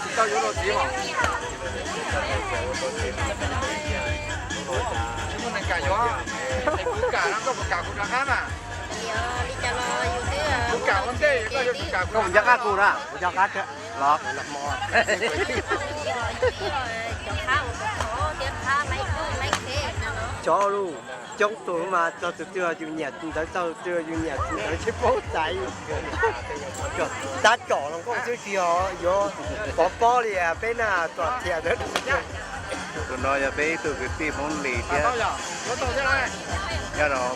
Tsis tau yuav rau txiv mas. Tsis muaj neeg kam yuav, es kuv kam no koj puas kam kuv rov qab mas? Kuv kam ua ntej koj yuav tsum kam kuv rov qab kuv na, kuv rov qab los. Cov lus coob tus mas txog tus twg yus nyiam tus ntawd, txog tus twg yus nyiam tus ntawd tsis paub xaiv. Tab tom los nkauj xwb tsis yog yuav pov pob li peb na, tom thiam ntawd. Tus no yog peb ib tug kwv tij Hmoob Lis thiab. Nyob rau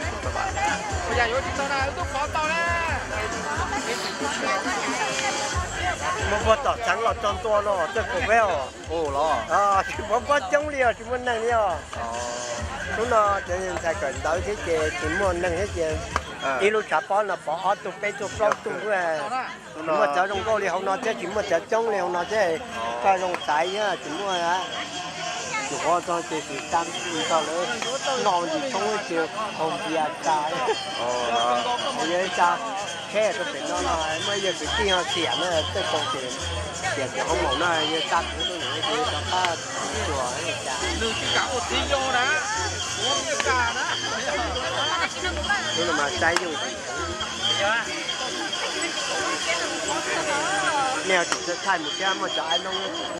Muaj puag tom txheev los txog ntua no txawj kaum peb os. Ua los tsis pov pob coob li os, tsis muaj neeg li os. Hnub no cov ntxhais kawm ntawv thiab ces tsis muaj neeg thiab ces ib lub tshav pob no pov ob tug peb tug plaub tug. Tsis muaj cov zoo nkauj li hauv no thiab, tsis muaj cov coob li hauv no thiab. Koj zoo xaiv thiab tsis muaj. Nyuam qhuav txog ces tsis tau tag lawv noj ntsis tshoob ces haus npias tas. Yog ib tsa tsheb rau pem no no muaj ib yawg kwv tij ho xiam na, tej kaus ces xiam cov hoob maum no yog tsa kuv rau ces rov qab tsuas cas. Lub no mas saib yooj yim. Nej ho tsis txawj thaij mus thiab muaj cov aib noob.